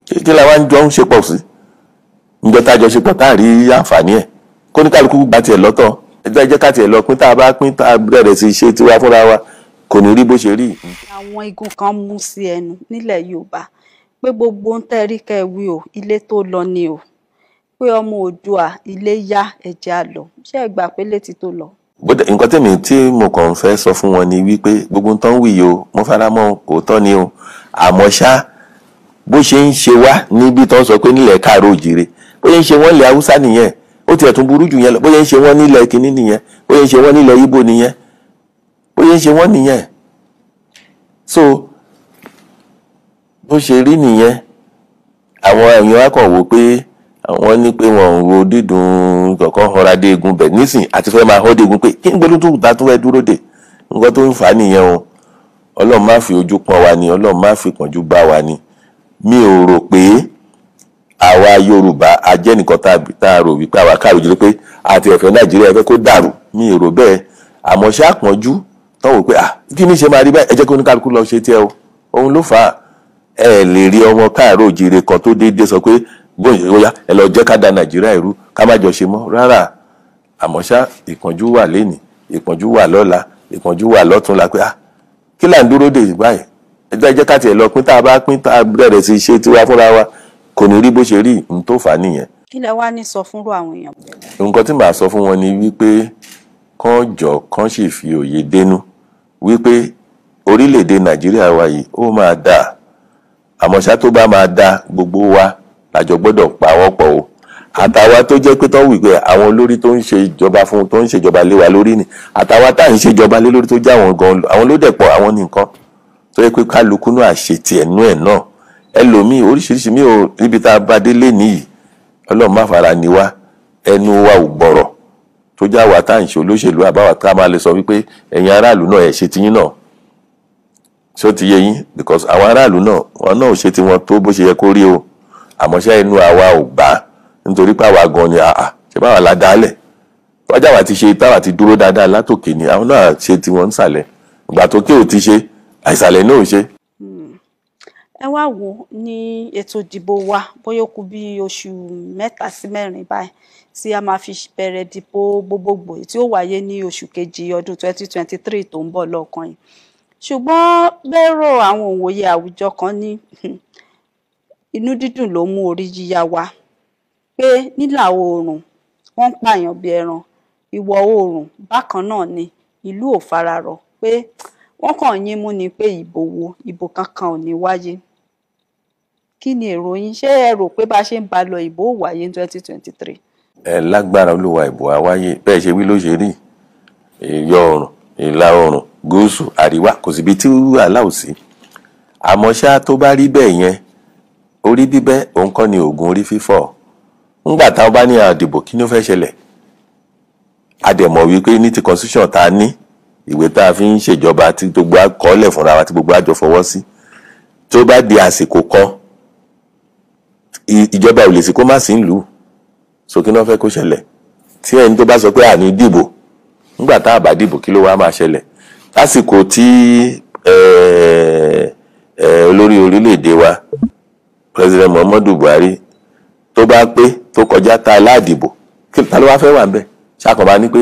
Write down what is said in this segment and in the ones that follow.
Kí la wá ń jọ ń ṣe pọ̀ sí? Ǹjọ́ tá a jọ ṣe pọ̀ tá a rí àǹfààní ẹ̀, kó ní kálukú gba tiẹ̀ lọ́tọ̀. Ẹ jẹ́ ká tiẹ̀ lọ pín, tá a bá pín, tá a bẹ̀rẹ̀ sí ṣe tiwa fúnra wa, kò ní rí bó ṣe rí. Àwọn igun kan mú sí ẹnu nílẹ̀ Yorùbá pé gbogbo ń tẹ́rí kẹ́ ẹ wí o, ilé tó lọ ni o, pé ọmọ Oòduà ilé yá, ẹ̀jẹ̀ á lọ. Ṣé ẹ gbà pé létí tó lọ? Nǹkan tèmi tí mo kàn fẹ́ sọ fún wọn ni wípé gbogbo ń tán wí yìí o, mo fara mọ́, òótọ́ ni o. Àmọ́ ṣá, bó ṣe ń ṣe wá níbi tó ń sọ pé nílẹ̀ káàárọ̀ òjìire, bó ṣe ń ṣe wọ́n nílẹ̀ Haúsá nìyẹn, ó tiẹ̀ tún burú jù yẹn lọ. Bó ṣe ń ṣe wọ́n nílẹ̀ kínní nìyẹn, bó ṣe ń ṣe wọ́n nílẹ̀ Ìgbò nìyẹn, bó ṣe ń ṣe wọ́n nìyẹn. So bó ṣe rí nìyẹn. Àwọn èèyàn á kàn wò pé àwọn ní pé wọn ò ro dídùn kankan họra dé egun bẹ̀ nísìn, àti fẹ́ máa họ́ dé egun pé kí n gbọ́dọ̀ tó ta tó fẹ́ dúró dè. Nǹkan tó ń fà á nìyẹn o. Ọlọ́run má fi ojú pọ́n wa ni, Ọlọ́run má fi pọ́njú bá wa ni. Mi ò rò pé àwa Yorùbá a jẹ́ nìkan tá a rò wípé àwa káàró jùlọ pé àti ẹ̀fẹ́ Nàìjíríà fẹ́ kó dàrú. Mi ò rò bẹ́ẹ̀. Àmọ́ ṣá pọ́njú tán wò pé kí ni ṣe máa rí bẹ́ẹ̀, ẹ jẹ́ kó oníkálukú lọ ṣe tiẹ̀ o. Òun ló fà á. Ẹ lè rí ọmọ káàró òjìire kan tó déédéé sọ pé bóyá ẹ lọ jẹ́ ká da Nàìjíríà ìrú, ká má jọ ṣe mọ́ rárá. Àmọ́ ṣá, ìpọ́njú wà lénìí, ìpọ́njú wà lọ́la, ìpọ́njú wà lọ́túnla pé kí là ń dúró dè báyìí? Ẹ jẹ́ ká tiẹ̀ lọ pín, tá a bá pín, tá a bẹ̀rẹ̀ sí ṣe tiwa fúnra wa, kò ní rí bó ṣe rí. N tó fà á nìyẹn. Kí lẹ wá ní sọ fúnrú àwọn èèyàn? Nǹkan tí màá sọ fún wọn ni wípé kán jọ kán sì fi òye dénú wípé orílẹ̀-èdè Nàìjíríà wa yìí ó máa dáa. Àmọ́ ṣá, tó bá máa dáa, gbogbo wa lájọ gbọ́dọ̀ pawọ́pọ̀ o. Àtàwa tó jẹ́ pé tó wí pé àwọn olórí tó ń ṣe ìjọba fún, tó ń ṣèjọba lé wa lórí ni, àtàwa tá à ń ṣèjọba lé lórí tó jẹ́ àwọn gan, àwọn ló dẹ̀ pọ̀, àwọn ní nǹkan tó yẹ pé kálukú náà ṣe tiẹ̀ nú ẹ̀ náà. Ẹlòmíì oríṣiríṣi mi ò níbi tá a bá dé lé nìyí, Ọlọ́run má fara ni wá, ẹnu wa ò gbọ̀rọ̀ tó já wa tá à ń ṣe olóṣèlú àbáwá tá a máa lè sọ wípé ẹ̀yin aráàlú náà ẹ̀ ṣe tiyín náà. Ṣó ti yé yín? Because àwọn aráàlú náà, wọn náà ò ṣe tiwọn tó bó ṣe yẹ kó rí o. Àmọ́ ṣá, inú àwa ò gbà á, nítorí pé àwa gan ni àà ṣe báwa la dálẹ̀ wájà wa ti ṣe táwa ti dúró dáadáa látòkè ni àwọn náà ṣe tiwọn nísàlẹ̀. Ìgbà tó kí ò ti ṣe àìsàlẹ̀ náà ò ṣe. Ẹ wá wò ní ètò ìdìbò wa, bóyá ó kù bí oṣù 3 sí 4 báyìí tí a máa fi bẹ̀rẹ̀ ìdìbò gbogbogbò tí ó wáyé ní oṣù kejì ọdún 2023 tó ń bọ̀ lọ́ọ̀kan yìí. Ṣùgbọ́n bẹ́rò àwọn òǹwòye àwùjọ kan ní inú dídùn ló mú orí yíyá wá, pé nílà oòrùn wọ́n ń pààyàn bí ẹran, ìwọ̀ oòrùn bákan náà ni, ìlú ò fararọ, pé wọ́n kàn yín mú ni pé ìbò wo, ìbò kankan ò ní wáyé. Kí ni èrò yín? Ṣé ẹ rò pé bá a ṣe ń bá lọ, ìbò ò wáyé ní 2023? Ẹ lágbára Olúwa, ìbò á wáyé. Bẹ́ẹ̀ ṣe wí ló ṣe rí. Ìyọ oòrùn, ìlà oòrùn, gúúsù, àríwá, kò síbi tí wàhálà ò sí. Àmọ́ ṣá, tó bá rí bẹ́ẹ̀ yẹn, orí bíbẹ́ òun kọ́ ni oògùn orí fífọ́. Ńgbà táwọn bá ní àdìbò, kí ni ó fẹ́ ṣẹlẹ̀? A dẹ̀ mọ̀ wípé ní ti constitution tá a ní, ìwé tá a fi ń ṣèjọba tí gbogbo àkọọ́lẹ̀ fúnra wa, tí gbogbo àjọ fọwọ́ sí, tó bá di àsìkò kan, ìjọba ò lè sí kó má sí ìlú. So kí ni wọ́n fẹ́ kó ṣẹlẹ̀ tí ẹni tó bá sọ pé àní dìbò? Nígbà tá a bá dìbò, kí ló wá máa ṣẹlẹ̀ lásìkò tí olórí orílẹ̀-èdè wa, President Muhammadu Buhari, tó bá pé tó kọjá tá a láàdìbò, ta ló wá fẹ́ wà ń bẹ̀? Ṣàkànbá ní pé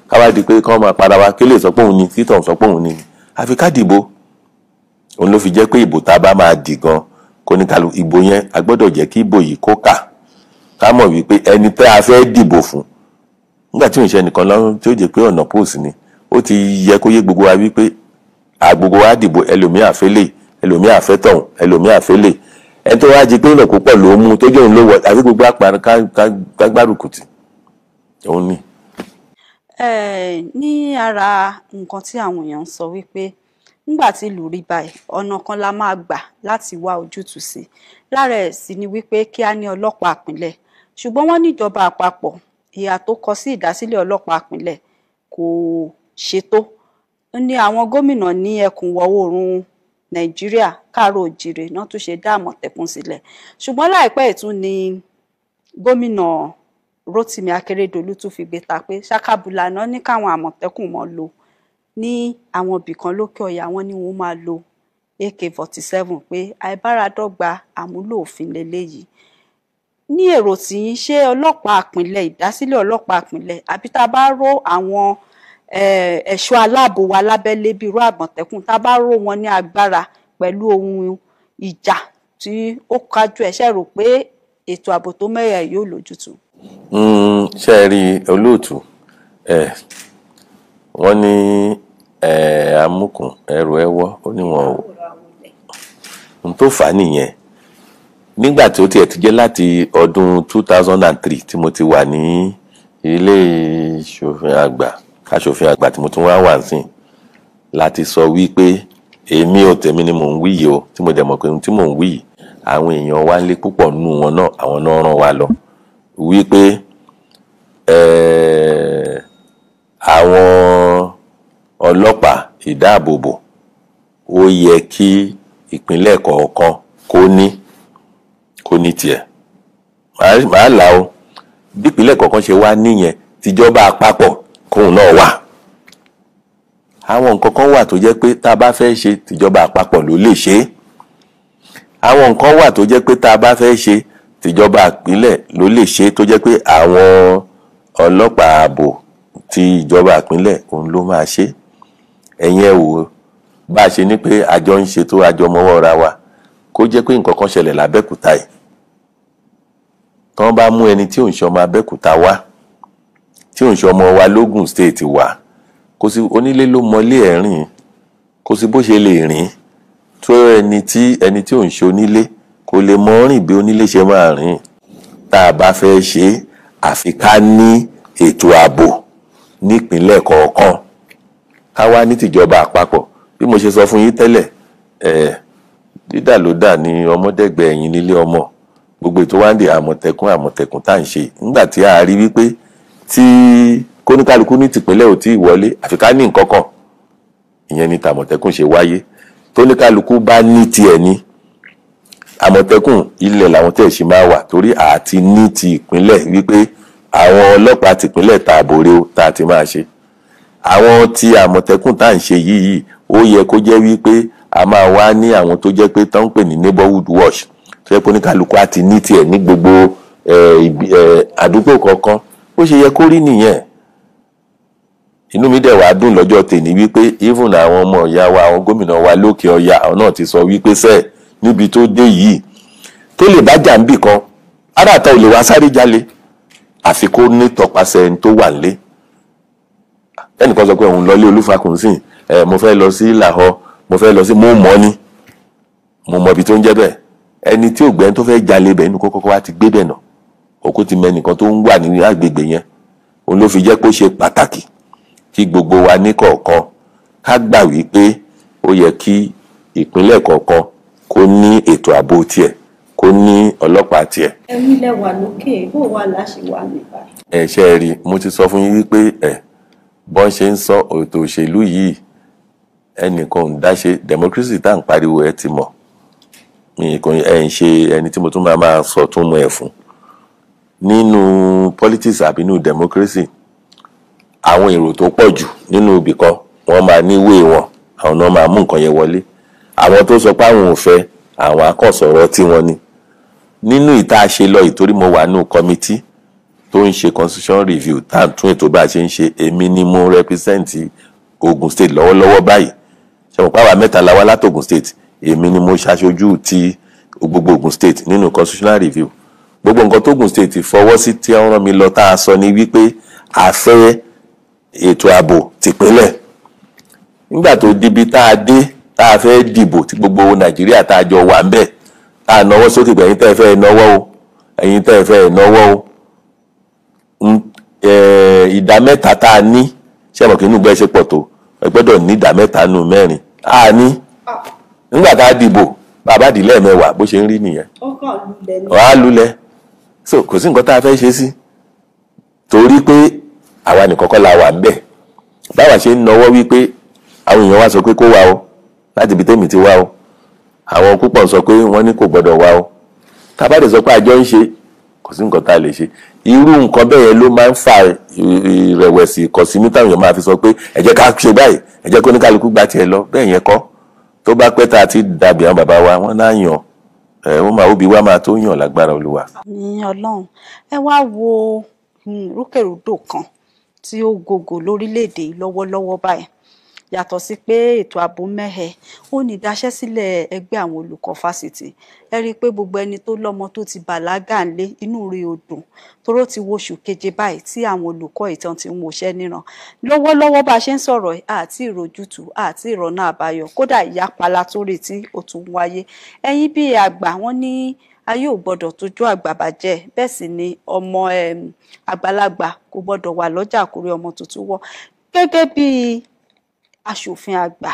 káwá di pé kọ́ máa para wa, kí lè sọ pé òun ni, kí tọ̀hún sọ pé òun ni, àfi ká dìbò. Òun ló fi jẹ́ pé ìbò tá a bá máa dì gan, kó ní kalu ìbò yẹn, a gbọ́dọ̀ jẹ́ kí ìbò yìí kó kà, ká mọ̀ wípé ẹni tẹ́ a fẹ́ dìbò fún, nígbà tí òun ṣe nìkan lọ́rùn tí ó jẹ́ pé ọ̀nà post ni, ó ti yẹ kó yé gbogbo wa wípé àgbogbo wa dìbò, ẹlòmíì àfẹ́lẹ̀, ẹlòmíì àfẹ́tọ̀hún, ẹlòmíì àfẹ́lẹ̀. Ẹni tó wá jí pé ìnà púpọ̀ ló mú tó jẹ́ òun ló wọ̀, àfi gbogbo àpá ká gbárùkù tì òun ni. Ní ara nǹkan tí àwọn èèyàn ń sọ wípé nígbà tí ìlú rí báyìí, ọ̀nà kan la máa gbà láti wá ojútùú sí lára ẹ̀ sì ni wípé kí á ní ọlọ́pàá ìpínlẹ̀. Ṣùgbọ́n wọ́n níjọba àpapọ̀, ìhà tó kọ sí ìdásílẹ̀ ọlọ́pàá ìpínlẹ̀ kò ṣètò ní àwọn gómìnà ní ẹkùn ìwọ̀ oòrùn Nàìjíríà, káàárọ̀ òjìrè náà tún ṣe dá Àmọ̀tẹ́kùn sílẹ̀. Ṣùgbọ́n láìpẹ́ ìtún ni gómìnà Rotimi Akeredolu tún fi gbé ta pé ṣàkàbùlà náà ní káwọn Àmọ̀tẹ́kùn mọ́ lò ní àwọn ibìkan lókè ọ̀yà, wọn ni wọ́n máa lo AK-47 pé àìbáradọ́gba àmúlò òfin lélẹ́yìí. Ní èrò tí yín, ṣé ọlọ́pàá àpínlẹ̀, ìdásílẹ̀ ọlọ́pàá àpínlẹ̀, àbí tá a bá ró àwọn ẹ̀ṣọ́ aláàbò wa lábẹ́lé bíi irú Àmọ̀tẹ́kùn, tá a bá ró wọn ní agbára pẹ̀lú ohun ìjà tí ó kájú ẹ̀, ṣe rò pé ètò ààbò tó mẹ́yà yóò lójútùú? Ṣe é rí olóòtú, wọ́n ní amúkùn ẹrù ẹwọ́ ó ní wọn ò n tó fà á nìyẹn. Nígbà tí ó tiẹ̀ ti jẹ́ láti ọdún 2003 tí mo ti wà ní ilé ìṣòfin àgbà, aṣòfin àgbà tí mo tún wá wà sí, láti sọ wípé èmi ò tèmi ni mò ń wí yìí o, tí mo dẹ̀ mọ̀ pé ohun tí mò ń wí yìí àwọn èèyàn wa ń lé púpọ̀ nínú wọn náà, àwọn náà rán wa lọ wípé àwọn ọlọ́pàá ìdáàbòbò ó yẹ kí ìpínlẹ̀ kọ̀ọ̀kan kó ní tiẹ̀. Màá là ó bí ìpínlẹ̀ kọ̀ọ̀kan ṣe wá níyẹn, tìjọba àpapọ̀ kóun náà wà. Àwọn nǹkan kan wà tó jẹ́ pé tá a bá fẹ́ ṣe, tìjọba àpapọ̀ ló lè ṣe é. Àwọn nǹkan wà tó jẹ́ pé tá a bá fẹ́ ṣe, tìjọba ìpínlẹ̀ ló lè ṣe é, tó jẹ́ pé àwọn ọlọ́pàá ààbò ti ìjọba ìpínlẹ̀ òun ló máa ṣe. Ẹ̀yin ẹ wò ó, bá a ṣe ní pé àjọ ń ṣe tó àjọ mọ́wọ́ ra wa, kó jẹ́ pé nǹkan kan ṣẹlẹ̀ lábẹ́kúta yìí, tán bá mú ẹni tí ò ń ṣe ọmọ Abẹ́òkúta wá, tí ò ń ṣe ọmọ wa lógùn state wá, kò sí onílé ló mọlé ẹ̀ rìn, kò sí bó ṣe lè rìn tó ẹni tí ò ń ṣe onílé kò lè mọ rìn bí onílé ṣe máa rìn. Tá a bá fẹ́ ṣe, àfi ká ní ètò ààbò nípínlẹ̀ kọ̀ọ̀kan, ká wá ní tìjọba àpapọ̀. Bí mo ṣe sọ fún yín tẹ́lẹ̀, dídà ló dà ní ọmọdẹ́gbẹ́ ẹ̀yìn nílé ọmọ. Gbogbo ètò wá ń di àmọ̀tẹ́kùn àmọ̀tẹ́kùn tá à ń ṣe, nígbà tí a rí wípé tí kóníkálukú ní tìpínlẹ̀ ò tí ì wọlé, àfi ká ní nǹkan kan. Ìyẹn ni tàmọ̀tẹ́kùn ṣe wáyé. Tóníkálukú bá ní tiẹ̀ ní àmọ̀tẹ́kùn, ilẹ̀ làwọn tẹ̀ ṣe máa wà, torí àti ní ti ìpínlẹ̀ wípé àwọn ọlọ́pàá tìpínlẹ̀ tá a bòrè o tá a ti máa ṣe. Àwọn ti àmọ̀tẹ́kùn tá à ń ṣe yìí, ó yẹ kó jẹ́ wípé a máa wá ní àwọn tó jẹ́ pé tán ń pè ní neighborhood watch, tó yẹ kó oníkálukú á ti ní tiẹ̀ ní gbogbo àdúgbò kọ̀ọ̀kan. Bó ṣe yẹ kó rí nìyẹn. Inú mi dẹ̀ wá dùn lọ́jọ́ tèmi wípé even àwọn ọmọ ìyá wa, àwọn gómìnà wa lókè ọya, àwọn náà ti sọ wípé sẹ́ẹ̀ níbi tó dé yìí, tó lè bá jà ń bì kan, aráàta ò lè wá sáré jalè, àfi kó ní tọpasẹ̀ ẹni tó wà nílé. Ẹnìkan sọ pé òun lọ lé Olúfakùn sí, mo fẹ́ lọ sí Làhọ́, mo fẹ́ lọ sí, mo mọ̀ ni, mo mọ̀ ibi tó ń jẹ́ bẹ́ẹ̀. Ẹni tí ògbẹ́ni tó fẹ́ jalè bẹ̀ nínú kókó wá ti gbé bẹ̀ náà, òkú ti mẹ́nìkan tó ń wà ní agbègbè yẹn. Òun ló fi jẹ́ kó ṣe pàtàkì kí gbogbo wa ní kọ̀ọ̀kan ká gbà wípé ó yẹ kí ìpínlẹ̀ kọ̀ọ̀kan kó ní ètò ààbò tiẹ̀, kó ní ọlọ́pàá tiẹ̀. Ẹ̀yin lẹ wà lókè, bó wà láṣẹ wà ní báyìí? Ẹ ṣe rí, mo ti sọ fún yín wípé bọ́n ṣe ń sọ ètò òṣèlú yìí, ẹnìkan ò ń dáṣe. Democracy tá à ń pariwo, ẹ ti mọ̀, mi kò ẹ ń ṣe ẹni tí mo tún máa sọ tún mọ ẹ fún. Nínú politics àbí nínú democracy, àwọn èrò tó pọ̀ jù nínú ibì kan, wọ́n máa ní ìwé wọn, àwọn náà máa mú nǹkan yẹn wọlé. Àwọn tó sọ pé àwọn ò fẹ́, àwọn akọ̀sọ̀rọ̀ tí wọ́n ní. Nínú ìta ṣe lọ, ìtorí mo wà nínú committee tó ń ṣe constitution review, tá à ń tún ètò bá a ṣe ń ṣe, èmi ni mo represent Ogun State lọ́wọ́lọ́wọ́ báyìí. Ṣe mọ̀ pé àwa mẹ́ta la wá láti Ogun State, èmi ni mo ṣaṣojú ti gbogbo Ogun State nínú constitutional review. Gbogbo nǹkan tó Ogun State fọwọ́ sí tí wọ́n rán mi lọ tá a sọ ni wípé a fẹ́ ètò ààbò tìpínlẹ̀. Nígbà tó débi tá a dé, tá a fẹ́ dìbò, tí gbogbo Nàìjíríà tá a jọ wà ń bẹ̀, tá a náwó sókè pé ẹ̀yin tẹ́ ẹ fẹ́ náwó o, ẹ̀yin tẹ́ ẹ fẹ́ náwó o, ìdá mẹ́ta tá a ní, ṣé mọ̀ kí inú gbẹ́ ṣe pọ̀ tó, ẹ gbọ́dọ̀ ní ìdá mẹ́ta nù mẹ́rin a ní. Nígbà tá a dìbò, bàbá dì lẹ́ẹ̀mẹ́wàá, bó ṣe ń rí nìyẹn, wàá lulẹ̀. So kò sí nǹkan tá a fẹ́ ṣe sí, torí pé àwa nìkan kọ́ la wà ń bẹ̀. Báwa ṣe ń nawọ́ wípé àwọn èèyàn wá sọ pé kó wá o, láti ibi tèmi ti wá o, àwọn púpọ̀ sọ pé wọ́n ní kò gbọ́dọ̀ wá o. Tá a bá dẹ̀ sọ pé àjọ ń ṣe, kò sí nǹkan tá a lè ṣe. Irú nǹkan bẹ́ẹ̀ yẹn ló máa ń fa ìrẹ̀wẹ̀sì ìkọ̀sínú táwọn èèyàn máa fi sọ pé ẹ jẹ́ ká ṣe báyìí, ẹ jẹ́ kó ní kálukú gba tiẹ̀ lọ. Bẹ́ẹ̀ yẹn kọ́, Tó bá pẹ́ tá a ti dàbí àwọn bàbá wa, wọ́n náà yàn ẹ̀ ó máa óbi wá máa tó yàn lágbára Olúwa. Àmín Ọlọ́run. Ẹ wá wo rúkèrúdò kan tí ó gògò lórílẹ̀‐èdè yìí lọ́wọ́lọ́wọ́ báyìí, yàtọ̀ sí pé ètò ààbò mẹ́hẹ, ó ní ìdáṣẹ́sílẹ̀ ẹgbẹ́ àwọn olùkọ́ fásitì. Ẹ rí i pé gbogbo ẹni tó lọ́mọ tó ti bàlágà ńlé, inú rẹ̀ ò dùn, toró ti wo oṣù keje báyìí tí àwọn olùkọ́ ìtàn ti ń woṣẹ́ níran. Lọ́wọ́lọ́wọ́ bá a ṣe ń sọ̀rọ̀ yìí, àti ìrojútùú àti ìrọ̀nà àbáyọ, kódà ìyapala tó retí ó tún wáyé. Ẹ̀yin bí àgbà, wọ́n ní ayé ò gbọ́dọ̀ tójú àgbà bàjẹ́, bẹ́ẹ̀ sì ni ọmọ àgbàlagbà kò gbọ́dọ̀ wà lọ́jà kórí ọmọ tuntun wọ́. Gẹ́gẹ́ bí aṣòfin àgbà,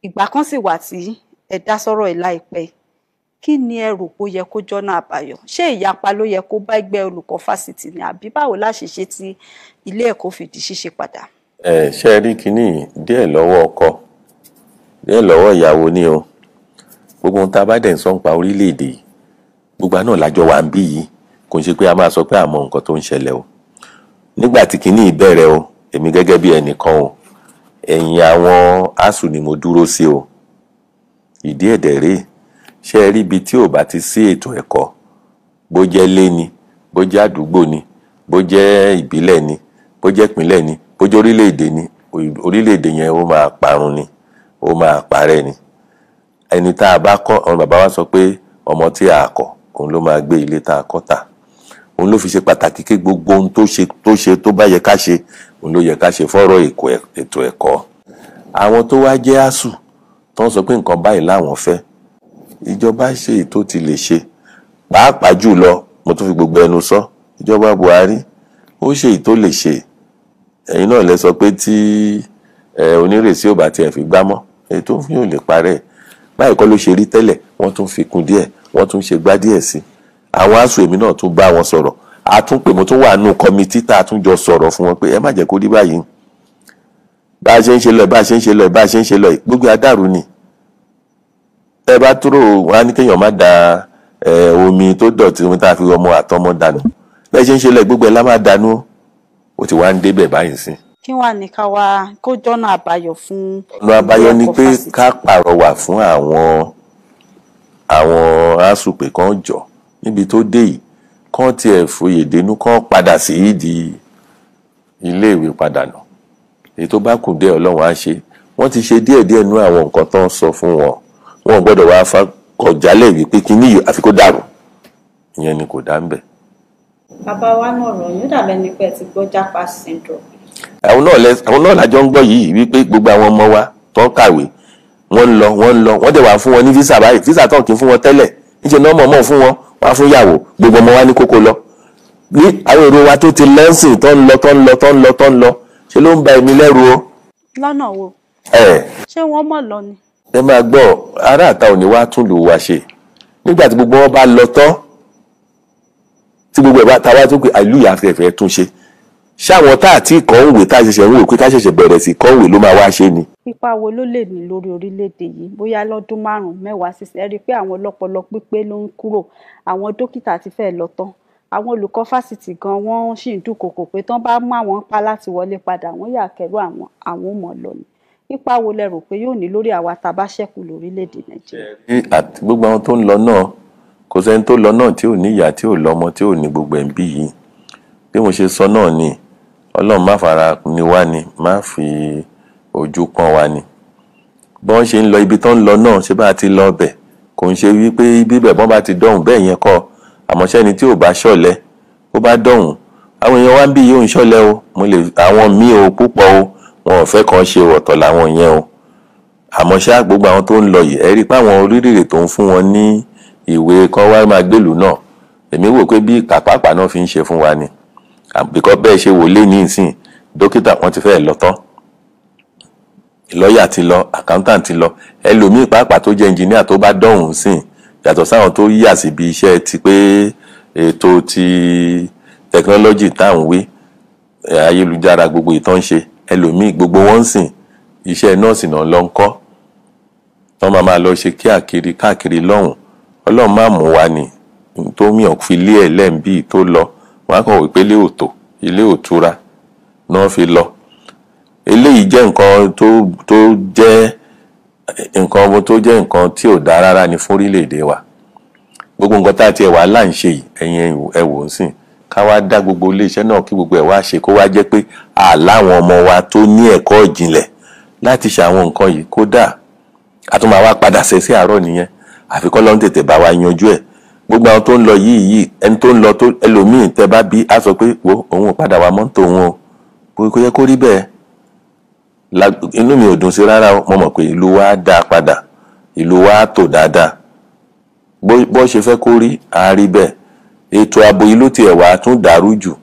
ìgbà kan sì wà tí ẹ dá sọ́rọ̀ yìí láìpẹ́, kí ni ẹ rò pé ó yẹ kó jọ́nà àbáyọ? Ṣé ìyapa ló yẹ kó bá ẹgbẹ́ olùkọ́ fásitì ni, àbí báwo la ṣe ṣe tí ilé ẹ̀kọ́ fi di ṣíṣe padà? Ẹ ṣe rí kinní díẹ̀ lọ́wọ́ ọkọ, díẹ̀ lọ́wọ́ ìyàwó ni o. Gbogbo ohun tá a bá dẹ̀ ń sọ nípa orílẹ̀-èdè yìí, gbogbo àná lájọ wà ń bí yìí, kò ń ṣe pé a máa sọ pé àmọ́ nǹkan tó ń ṣẹlẹ̀ o. Nígbà tí kinní yìí bẹ̀rẹ̀ o, èmi gẹ́gẹ́ bí ẹnìkan o, ẹ̀yìn àwọn ASUU ni mo dúró sí o. Ìdí ẹ̀dẹ̀ rèé, ṣé ẹ rí ibi tí ò bá ti sí ètò ẹ̀kọ́, bó jẹ́ lé ni, bó jẹ́ àdúgbò ni, bó jẹ́ ìbílẹ̀ ni, bó jẹ́ ìpínlẹ̀ ni, bó jẹ́ orílẹ̀-èdè ni, orílẹ̀-èdè yẹn ó máa parun ni, ó máa parẹ́ ni. Ẹni tá a bá kọ́, àwọn bàbá wa sọ pé ọmọ tí a kọ́, òun ló máa gbé ilé tá a kọ́ tà. Òun ló fi ṣe pàtàkì kí gbogbo ohun tó ṣe tó bá yẹ ká ṣe, òun ló yẹ ká ṣe fọ́rọ̀ ètò ẹ̀kọ́. Àwọn tó wá jẹ́ ASUU tó ń sọ pé nǹkan báyìí láwọn fẹ́, ìjọba ṣe ètò tí lè ṣe. Pàápàá jùlọ, mo tún fi gbogbo ẹnu sọ, ìjọba Buhari ó ṣe ètò lè ṣe. Ẹ̀yin náà lẹ sọ pé tí onírèsí ò bá tiẹ̀ fi gbámọ́, ètò òfin ò lè parẹ́. Báyìí kọ́ ló ṣe rí tẹ́lẹ̀, wọ́n tún fi kún díẹ̀, wọ́n tún ṣe gbá díẹ̀ sí. Àwọn ASUU èmi náà tún bá wọn sọ̀rọ̀, a tún pè, mo tún wà nù kọ́mítì tá a tún jọ sọ̀rọ̀ fún wọn pé ẹ má jẹ́ kó rí báyìí. Bá a ṣe ń ṣe lọ, bá a ṣe ń ṣe lọ, bá a ṣe ń ṣe lọ, gbogbo adáru ni. Ẹ bá túrò wọn á ní kéèyàn má da omi tó dọ̀tí, omi tá a fi ọmọ àtọmọ dànù. Bẹ́ẹ̀ ṣe ń ṣe lọ, gbogbo ẹ̀ lá máa dànù. Ó ti wá ń débẹ̀ báyìí sí. Kí wàá ní ká wá kó jọ́nà àbáyọ fún? Ọ̀nà àbáyọ ni pé ká pàrọwà fún àwọn ASUU pé kán jọ níbi tó dé yìí, kán tiẹ̀ foyè dénú, kán padà sí ìdí iléèwé padà nà. Èyí tó bá kù dé Ọlọ́run á ṣe. Wọ́n ti ṣe díẹ̀díẹ̀ nú àwọn nǹkan tó ń sọ fún wọn. Wọn ò gbọ́dọ̀ wá kọjálẹ̀ wípé kíní yìí àfi kó dàrú. Ìyẹn ni kò dá ń bẹ̀. Bàbá wa náà rọ̀ yóò dàbẹ́ ni pé ẹ ti gbọ́ Japa syndrome. Àwọn náà lájọ ń gbọ́ yìí wípé gbogbo àwọn ọmọ wa tó ń kàwé, wọ́n ń lọ, wọ́n ń lọ, wọ́n dẹ̀ wá fún wọn ní físà báyìí. Físà tó ń kí fún wọn tẹ́lẹ̀, níṣẹ́ náà mọ̀ọ́mọ̀ fún wọn, wọ́n á fún ìyàwó, gbogbo ọmọ wa ní kókó lọ. Ní àwọn èrò wa tó ti lẹ́sìn tó ń lọ, tó ń lọ, tó ń lọ, tó ń lọ, ṣe ló ń ba èmi lẹ́rù o. Lọ́nà wo? Ṣé wọ́n mọ̀ lọ ni? Ẹ máa gbọ́, ará àta ò ní wá tún lù wá ṣe. Nígbà tí gbogbo wọn bá lọ tán, tí gbogbo ẹ̀ bá ta wá tó pé àìlú ìyá fẹ́fẹ́ tún ṣe. Ṣé àwọn tá àti kọ̀ǹwé tá a ṣẹ̀ṣẹ̀ ń wò pé ká ṣẹ̀ṣẹ̀ bẹ̀rẹ̀ sí kọ̀ǹwé ló máa wá ṣe ni? Ipa wo ló lè ní lórí orílẹ̀-èdè yìí bóyá lọ́dún 5, 10 sísẹ́? Ẹ rí i pé àwọn ọlọ́pọlọ pípé ló ń kúrò, àwọn dókítà ti fẹ́ lọ tán, àwọn olùkọ́ fásitì gan wọ́n sì ń dúnkokò pé tán bá mú àwọn pa láti wọlé padà, wọ́n yà kẹ́rù àwọn ò mọ̀ lọ ni. Ipa wo lẹ rò pé yóò ní lórí àwa tá a bá ṣẹ́kù lórílẹ̀-èdè Nàìjíríà? Àti gbogbo àwọn tó ń lọ náà, kò sẹ́ni tó lọ náà tí ò ní ìyá, tí ò lọ́mọ, tí ò ní gbogbo ẹ̀ ń bí yìí. Bí mo ṣe sọ náà ni, Ọlọ́run má fara ni wá ni, má fi ojú pọ́n wa ni. Bọ́n ṣe ń lọ ibi tó ń lọ náà, ṣé bá ti lọ bẹ̀, kò ń ṣe wípé bíbẹ̀ bọ́n bá ti dọ̀hùn bẹ́ẹ̀ yẹn kọ́. Àmọ́ ṣẹ́ni tí ò bá ṣọ̀lẹ, ó bá dọ̀hùn. Àwọn èèyàn wa ń bí yìí ò ń ṣọ̀lẹ o, mo lè àwọn míì o púpọ̀ o, wọn ò fẹ́ kan ṣe ọ̀tọ̀ làwọn yẹn o. Àmọ́ ṣá gbogbo àwọn tó ń lọ yìí, ẹ rí i pé àwọn orílẹ̀-èdè tó ń fún wọn ní ìwé kan wá máa gbèlú náà, èmi wò pé bí kàpápà náà fi ń ṣe fún wa ni. Àbíkọ́ bẹ́ẹ̀ ṣe wò lé ní ìsìn, dókítà wọn ti fẹ́ lọ tán, lọ́ọ̀yà ti lọ, accountant ti lọ, ẹlòmíì pàápàá tó jẹ́ engineer tó bá dọ̀hùn sìn, yàtọ̀ sáwọn tó yà síbi iṣẹ́ ti pé ètò ti technology tá à ń wí, ayélujára gbogbo ìtàn ṣe, ẹlòmíì gbogbo wọn sìn, iṣẹ́ nọ́ọ̀sì náà lọ ń kọ́, tán máa lọ ṣe kíàkiri káàkiri lọ́hùn. Ọlọ́run má mú wa ni tó mìíràn fi lé ẹ̀ lẹ́ǹbí tó lọ, wọn á kàn wí pé ilé òtò, ilé òtura náà fi lọ. Eléyìí jẹ́ nǹkan tó jẹ́ Nǹkan ọmọ tó jẹ́ nǹkan tí ò dáa rárá ni fún orílẹ̀-èdè wa. Gbogbo nǹkan tá a tiẹ̀ wà là ń ṣe yìí, ẹ̀yin ẹ wò ó sìn, ká wá dá gbogbo iléeṣẹ́ náà kí gbogbo ẹ̀ wá ṣe, kó wá jẹ́ pé àláwọn ọmọ wa tó ní ẹ̀kọ́ ìjìnlẹ̀ láti ṣe àwọn nǹkan yìí, kódà a tún máa wá padà ṣe sí àárọ̀ nìyẹn. Àfi kọ́ lọ́n tètè bá wa yanjú ẹ̀. Gbogbo àwọn tó ń lọ yìí, ẹni tó ń lọ tó ẹlòmíì tẹ bá bí á sọ pé wo òun ò padà wá mọ́tò òun o, kò yẹ kó rí bẹ́ẹ̀. Inú mi ò dùn sí rárá o. Mo mọ̀ pé ìlú wa dáa padà, ìlú wa tò dáadáa, bó ṣe fẹ́ kó rí a rí bẹ́ẹ̀. Ètò ààbò ìlú tiẹ̀ wá tún dàrú jù,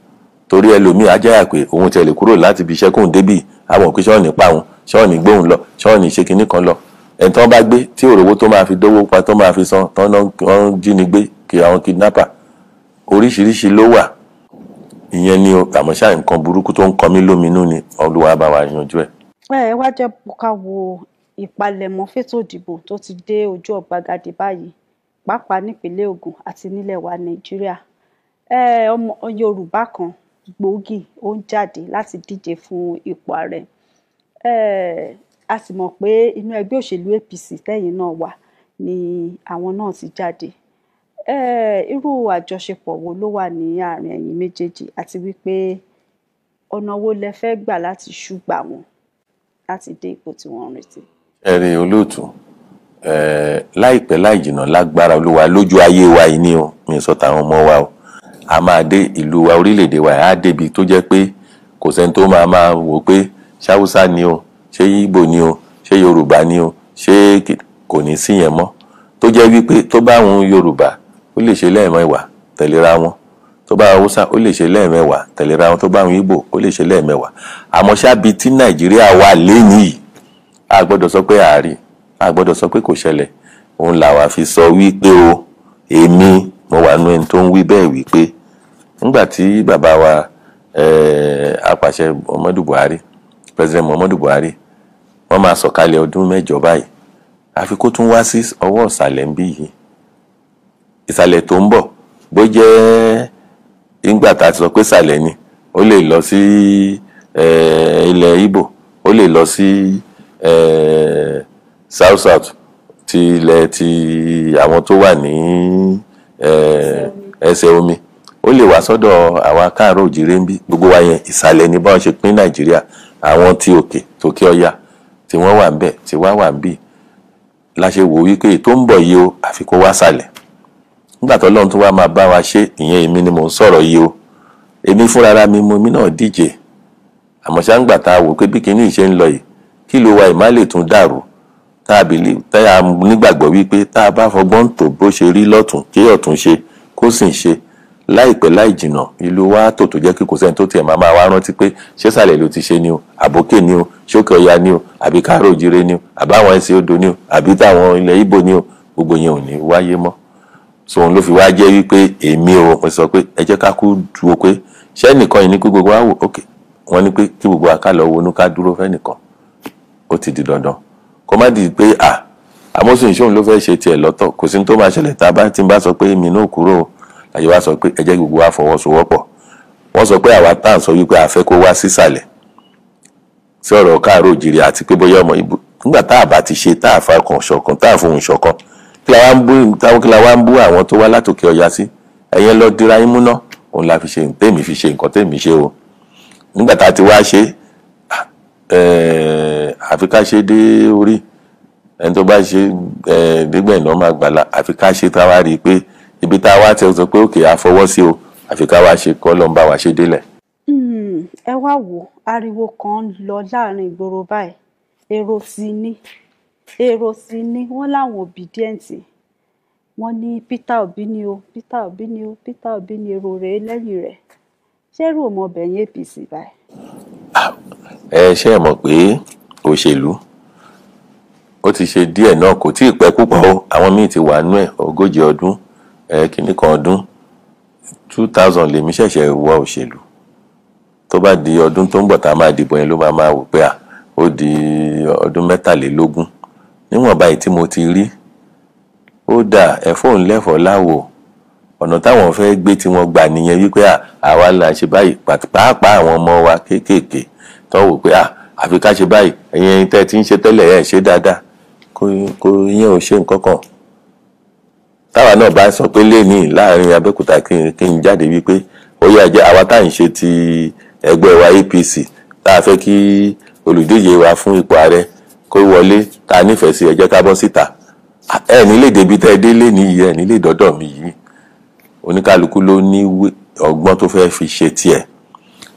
torí ẹlòmíì á jáyà pé òun tiẹ̀ lè kúrò láti ibi iṣẹ́ kóun débì, àwọn òpin ṣọ́ọ̀nì pa òun, ṣọ́ọ̀nì gbóhùn lọ, ṣọ́ọ̀nì ṣe kinní kan lọ. Ẹni tó bá gbé tí òrówó tó máa fi dówó pa tó máa fi san tán náà ń jínigbé kí àwọn kidnapper oríṣiríṣi ló wà. Ìyẹn ni àmọ́ ṣá nǹkan burúkú tó ń kọ mí lóminú ni, Olúwa bá wa yanjú ẹ̀. Ẹ wá jẹ́ ká wo ìpalẹ̀mọ́ fétò ìdìbò tó ti dé ojú ọ̀gbagadè báyìí, pàápàá nípínlẹ̀ Ògùn àti nílẹ̀ wa Nàìjíríà. Ọmọ Yorùbá kan gbòógì ó ń jáde láti díje fún ipò ààrẹ. A sì mọ̀ pé inú ẹgbẹ́ òṣèlú APC tẹ́yìn náà wà ni àwọn náà ti jáde. Irú àjọṣepọ̀ wo ló wà ní àárín ẹ̀yin méjèèjì, àti wípé ọ̀nà wo lẹ fẹ́ gbà láti ṣùgbà wọn láti dé ipò tí wọ́n ń retí? Ẹ̀rí olóòtú, láìpẹ́ láì jìnnà lágbára Olúwa lójú ayé wa yìí ni o, mi sọ tàwọn ọmọ wa o, a máa dé ìlú wa, orílẹ̀-èdè wa á débi tó jẹ́ pé kò sẹ́ni tó máa wò pé ṣáwúsá ni o, ṣé Ìgbò ni o, ṣé Yorùbá ni o, ṣé kò ní sí yẹn mọ́. Tó jẹ́ wípé tó bá òun Yorùbá ó lè ṣe lẹ́ẹ̀mẹ́wàá tẹ̀léra wọn, tó bá Haúsá ó lè ṣe lẹ́ẹ̀mẹ́wàá tẹ̀léra wọn, tó bá òun Ìgbò ó lè ṣe lẹ́ẹ̀mẹ́wàá. Àmọ́ ṣábi tí Nàìjíríà wà lénìí yìí, a gbọ́dọ̀ sọ pé àárí, a gbọ́dọ̀ sọ pé kò ṣẹlẹ̀. Òun làwa fi sọ wípé o, èmi mo wà nú ẹni tó ń wí bẹ́ẹ̀ wípé nígbà tí bàbá wa apàṣẹ Muhammadu Buhari, President Muhammadu Buhari, wọ́n máa sọ̀kalẹ̀ ọdún mẹ́jọ báyìí, àfi kó tún wá sí ọwọ́ ìsàlẹ̀ ń bí yìí. Ìsàlẹ̀ tó ń bọ̀ bó jẹ́ ìgbà tá a ti sọ pé ìsàlẹ̀ ni, ó lè lọ sí ilẹ̀ Ìgbò, ó lè lọ sí South South ti ilẹ̀ ti àwọn tó wà ní ẹsẹ̀ omi, ó lè wá sọ́dọ̀ àwa káàárọ̀ òjìrè ń bí. Gbogbo wa yẹn ìsàlẹ̀ ni báwọn ṣe pín Nàìjíríà, àwọn tí òkè tókè ọya tí wọ́n wà ń bẹ̀ tí wá wà ń bì. La ṣe wò wípé tó ń bọ̀ yìí o, àfi kó wá sàlẹ̀. Nígbà tó Ọlọ́run tó wá máa bá wa ṣe, ìyẹn èmi ni mò ń sọ̀rọ̀ yìí o, èmi fúnra mi mo mi náà díje. Àmọ́ ṣá ń gbà tá a wò pé bí kinní ṣe ń lọ yìí, kí ló wa ìmá lè tún dàrú, tá a nígbàgbọ́ wípé tá a bá fọgbọ́n tó bó ṣe rí lọ́tún kí ọ̀tún ṣe kó sì ń ṣe láìpẹ́ láì jìnà, ìlú wa tò tó jẹ́ kí kò sẹ́ni tó tiẹ̀ máa wá rántí pé ṣé sàlẹ̀ ló ti ṣe ni o, àbókè ni o, ṣókè ọya ni o, àbí káàró òjìrè ni o, àbáwọn ẹsẹ̀ odò ni o, àbí táwọn ilẹ̀ Ìgbò ni o, gbogbo yẹn ò ní wáyé mọ́. So òun ló fi wá jẹ́ wípé èmi o, mo sọ pé ẹ jẹ́ ká kú dúró pé ṣé nìkan yìí ní kí gbogbo wa wò, ok, wọ́n ní pé kí gbogbo wa ká lọ wọnú ká dúró fẹ́nìkan, ó ti di dandan. Kó má di pé à Amósùn ìṣòun ló fẹ́ ṣe tiẹ̀ lọ́tọ̀, kò sí ní tó máa ṣẹlẹ̀ tá a bá ti ń bá sọ pé èmi náà kúrò o. Àyè wa sọ pé ẹ jẹ́ gbogbo wa fọwọ́sowọ́pọ̀. Wọ́n sọ pé àwa tá à ń sọ wípé a fẹ́ kó wá sísàlẹ̀ sí ọ̀rọ̀ káàárọ̀ òjìrì àti pé bóyá ọmọ Ìgbò, nígbà tá a bá ti ṣe tá a fa kan ṣọ̀kan tá a fohùn ṣọ̀kan, kí la wá ń bú àwọn tó wá látòkè ọya sí, ẹ̀yẹn lọ dira yín múná. Òun la fi ṣe tèmi fi ṣe nǹkan tèmi ṣe o. Nígbà tá a ti wá ṣe, àfi ká ṣe dé orí ẹni tó bá ṣe dégbẹ̀ náà máa gbàlà, àfi ká ṣe tá a wá rí i pé ibi tá a wá ti sọ pé òkè a fọwọ́ sí o, àfi ká wá ṣe kọ́ ló ń bá wa ṣe délẹ̀. Ẹ wá wo ariwo kan ń lọ láàrin ìgboro báyìí, èrò sí ni wọ́n láwọn Obidient, wọ́n ní Peter Obi ni o, Peter Obi ni o, Peter Obi ni èrò rẹ̀ lẹ́yìn rẹ̀. Ṣé rò mọ bẹ̀yìn APC báyìí? Ẹ ṣe é mọ̀ pé òṣèlú ó ti ṣe díẹ̀ náà, kò tí ì pẹ́ púpọ̀ o, àwọn míì ti wà nú ẹ̀ 40 ọdún, kìíní kan ọdún, 2000 lèmi ṣẹ̀ṣẹ̀ wọ òṣèlú. Tó bá di ọdún tó ń bọ̀ tá a máa dìbò yẹn ló máa wò pé à ó di ọdún 23. Níwọ̀nba yìí tí mo ti rí, ó dà ẹ̀fọ́ òun lẹ́fọ̀ọ́ láwò. Ọ̀nà táwọn fẹ́ gbé tí wọ́n gbà nìyẹn wípé àwa là ń ṣe báyìí, pàápàá àwọn ọmọ wa kéékèèké tó wò pé àfi ká ṣe báyìí, ẹ̀yin ẹ̀yin tẹ́ ti ń ṣe tẹ́lẹ̀ ẹ̀ ṣe dáadáa. Kò ìyẹn ò ṣe nǹkan kan. Táwa náà bá sọ pé lẹ́ni láàrin Abẹ́òkúta kí n jáde wípé ó yá jẹ́ àwa tá à ń ṣe ti ẹgbẹ́ wa APC, tá a fẹ́ kí olùdíje wa fún ipò ààrẹ kó wọlé, tá a nífẹ̀ẹ́ sí, ẹ jẹ́ ká bọ́ síta. Ẹ nílé débi tẹ́ ẹ délé nìyí, ẹ nílé dọ́dọ̀ mi yìí. Oníkálukú ló ní ọgbọ́n tó fẹ́ fi ṣe tiẹ̀.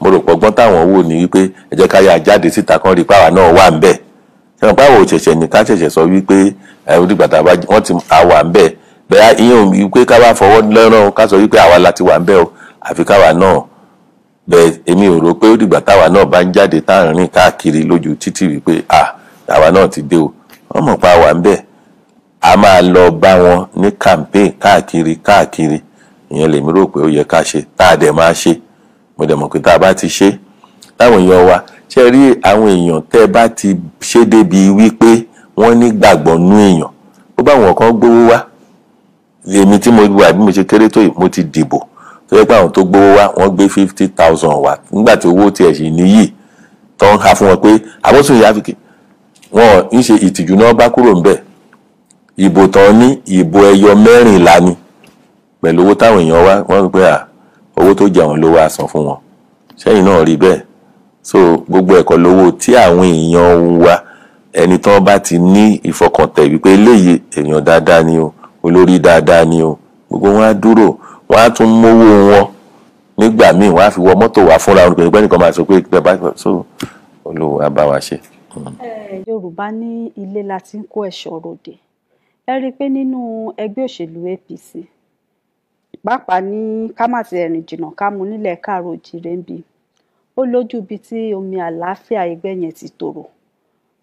Mo rò pé ọgbọ́n táwọn wò ní wípé ẹ jẹ́ ká yà jáde síta kan rí páwa náà wà ń bẹ̀. Ṣé báwo ṣẹ̀ṣẹ̀ ní ká ṣẹ̀ṣẹ̀ sọ wípé ẹ onígbà tá a bá wọ́n ti wà ń bẹ̀ bẹ́ẹ̀, ìyẹn ò wípé ká wá fọwọ́ lẹ́rán ká sọ wípé àwa la ti wà ń bẹ̀ o, àfi káwa náà bẹ́ẹ̀. Èmi ò rò pé ó dìgbà táwa náà bá ń jáde tá à ń rìn káàkiri lójú títì wípé àwa náà ti dé o. Wọ́n mọ̀ pa wà ń bẹ̀, a máa lọ bá wọn ní campaign káàkiri káàkiri. Ìyẹn lèmi rò pé ó yẹ ká ṣe, tá a dẹ̀ máa ṣe. Mo dẹ̀ mọ̀ pé tá a bá ti ṣe, táwọn èèyàn wa ṣe rí, àwọn èèyàn tẹ́ bá ti ṣe débi wípé wọ́n ní gbàgbọ́ nú èèyàn, ó bá wọn kan gbówó wá. Èmi tí mo wà bí mo ṣe kéré tó yìí, mo ti dìbò tó yẹ pé àwọn tó gbówó wá, wọ́n gbé 50,000 wá nígbà tí owó tiẹ̀ sì níyì tó ń ha fún wọn pé àbọ̀sùn ìyá fi wọn ń ṣe ìtìjú náà bá kúrò ńbẹ̀. Ìbò tán ní ìbò ẹyọ 14 ni pẹ̀lú owó táwọn èèyàn wá, wọ́n rí pé owó tó jẹ àwọn ló wá san fún wọn. Sẹ́yìn náà rí bẹ́ẹ̀. So gbogbo ẹ̀kọ́ lówó tí àwọn èèyàn wa, ẹni tán bá ti ní ìfọkàntẹ̀ wípé eléyìí èèyàn dáadáa ni o, olórí dáadáa ni o, gbogbo wọn á dúró, wọn á tún mówó wọn nígbà míì, wọn á fi wọ mọ́tò wá fúnra wọn pẹ̀lú ẹnìkan máa sọ pé bàbá so Olúwa á bá wa ṣe. Yorùbá ní ilé la ti ń kó ẹ̀ṣọ́ ròde. Ẹ rí i pé nínú ẹgbẹ́ òṣèlú APC, pàápàá ní ká má ti ẹ̀rìn jìnnà ká mú nílẹ̀ káàró òjìrè ń bi, ó lójú ibi tí omi àlàáfíà ẹgbẹ́ yẹn ti tòrò.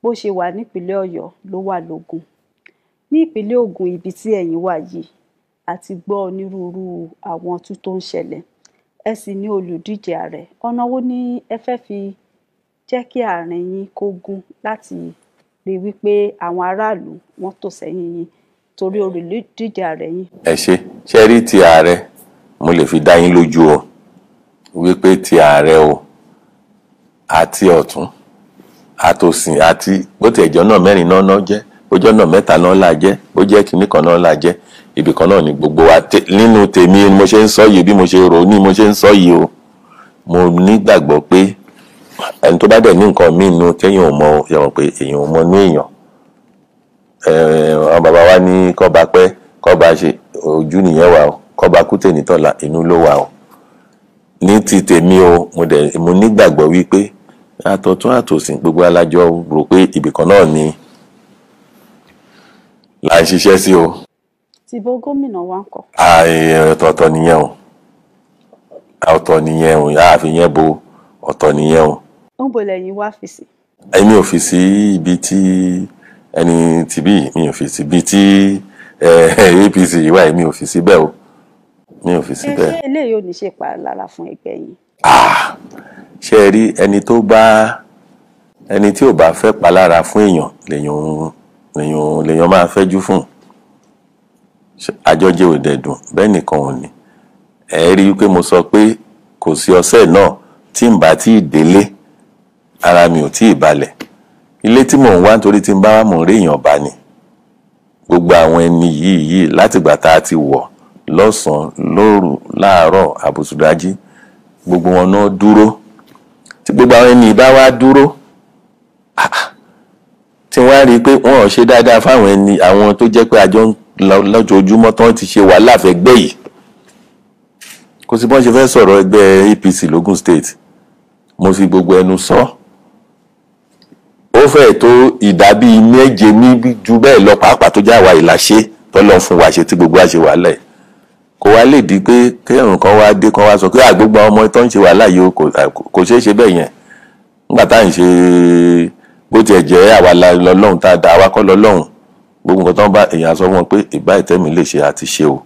Bó ṣe wà nípìnlẹ̀ Ọ̀yọ́ ló wà lógún. Ní ìpínlẹ̀ Ògùn ibi tí ẹ̀yin wà yìí, a ti gbọ́ onírúurú àwọn tú tó ń ṣẹlẹ̀. Ẹ sì ní olùdíje ààrẹ. Ọ̀nà wo ni ẹ fẹ́ fi jẹ́ kí àárín yín kó gún láti rí wípé àwọn aráàlú wọ́n tò sẹ́yìn yín torí olùdíje ààrẹ yín? Ẹ ṣe rí ti ààrẹ, mo lè fi dá yín lójú o wípé ti ààrẹ o àti ọ̀tún àtòsìn àti bó ti ẹ̀jọ́ náà 4 náà jẹ́, bójọ́ náà 3 náà la jẹ́, bó jẹ́ kìíní kan náà la jẹ́, ibì kan náà ni gbogbo wa. Nínú tèmi mo ṣe ń sọ yìí, bí mo ṣe rò ní mo ṣe ń sọ yìí o, mo nígbàgbọ́ pé ẹni tó bá dẹ̀ ní nǹkan míì nú téèyàn ò mọ, yẹ mọ̀ pé èèyàn ò mọ ní èèyàn. Àwọn bàbá wa ní kọ́ba pẹ́ kọ́ba ṣe ojú nìyẹn wà o, kọ́ba kútè nítọ̀la inú ló wà o. Ní ti tèmi o, mo nígbàgbọ́ wípé àtọ̀tún àtòsìn gbogbo alájọ rò pé ibì kan náà ni là ń ṣiṣẹ́ sí o. Tìbò gómìnà wa ń kọ́. Ọ̀tọ̀ọ̀tọ̀ nìyẹn o, ọ̀tọ̀ nìyẹn o, àfi yẹn bo ọ̀tọ̀ nìyẹn o. Ń bo lẹ́yìn wá fi sí. Èmi ò fi sí ibi tí ẹni tìbí, mi ò fi sí ibi tí APC wà, èmi ò fi sí bẹ́ẹ̀ o, mi ò fi sí bẹ́ẹ̀. Ṣé eléyìí ò ní ṣe ìpalára fún ẹgbẹ́ yín? Ṣé ẹ rí ẹni tó bá, ẹni tí ò bá fẹ́ palára fún èèyàn lèèyàn máa fẹ́jú fún. Àjọjẹ ò dẹ̀dùn bẹ́ẹ̀ nìkan ò ní. Ẹ rí i pé mo sọ pé kò sí ọ̀sẹ̀ náà tí n bá tí ì délé, ara mi ò tí ì balẹ̀. Ilé tí mò ń wá nítorí tí n bá wà mò ń rí èèyàn bá ni. Gbogbo àwọn ẹni yìí látìgbà tá a ti wọ̀ lọ́sàn-án lóru láàárọ̀ àbùsùdájí, gbogbo wọn náà dúró. Tí gbogbo àwọn ẹni bá wá dúró, tí wọ́n á rí i pé wọ́n ò ṣe dáadáa fáwọn ẹni àwọn tó jẹ́ pé àjọ ń lọ lójoojúmọ́ tán ti ṣe wàhálà fẹ́ gbé yìí. Kò sí bọ́n ṣe fẹ́ sọ̀rọ̀ ẹgbẹ́ APC l'Ógùn State. Mo fi gbogbo ẹnu sọ. Ó fẹ́ tó ìdá bíi 7 ní ju bẹ́ẹ̀ lọ pàápàá tó jẹ́ àwa ìlàṣẹ tọ́lọ́ fún wa ṣe tí gbogbo wa ṣe wàhálà ẹ̀. Kò wá lè di pé kéèyàn kan wá dé kan wá sọ pé àgbógbó àwọn ọmọ tó ń ṣe wàhálà yìí kò ṣeé ṣe bẹ́ẹ̀ yẹn. Nígbà tá à ń ṣe bó tiẹ̀ jẹ́ àwa lọ́lọ́run tá a dá àwa kọ́ lọ́lọ́run, gbogbo nǹkan tó ń bá èèyàn sọ fún wọn pé ìbá ìtẹ́mi lè ṣe àti ṣe o.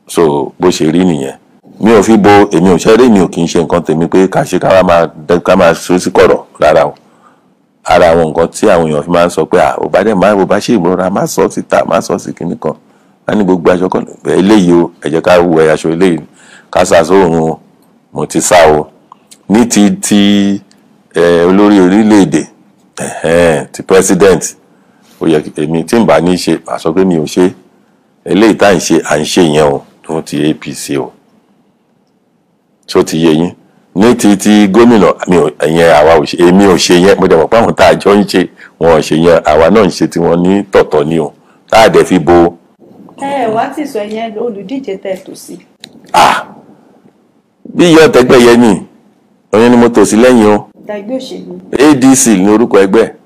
So bó ṣe rí nìyẹn. Mi ò fi bo èmi ò ṣeré, mi ò kì í ṣe nǹkan tèmi pé ká ṣe ká máa ṣe sí kọ̀rọ̀ rárá o. Ara àwọn nǹkan tí àwọn èèyàn fi máa ń sọ pé ò bá dẹ̀ máa ò bá ṣe ìmúra má sọ síta má sọ sí kinní kan. Má ní gbogbo aṣọ kan eléyìí o, ẹ jẹ́ ká wọ aṣọ eléyìí ká sá sóòrùn o, mo ti sá o. Ní ti olórí orílẹ̀-èdè, ti president, Ó yẹ èmi tí n bá ní ṣe, màá sọ pé mi ò ṣe. Eléyìí tá à ń ṣe, à ń ṣe yẹn o fún ti APC o. Tó ti yé yín? Ní ti ti gómìnà, mi ò, ìyẹn àwa ò ṣe, èmi ò ṣe yẹn. Mo dẹ̀ mọ̀ pé àwọn tá a jọ ń ṣe, wọn ò ṣe yẹn. Àwa náà ń ṣe tiwọn ní tọ̀tọ̀ ni o, tá a dẹ̀ fi bo. Ẹ wá ti sọ ìyẹn olùdíje tẹ́ tò sí. Ah, bí ìyá ọ̀tẹ́gbẹ́ yẹn ni, òyìn ni mo tò sí lẹ́yìn o. Ẹgbẹ́ òṣèlú. ADC ní orúkọ ẹgbẹ́.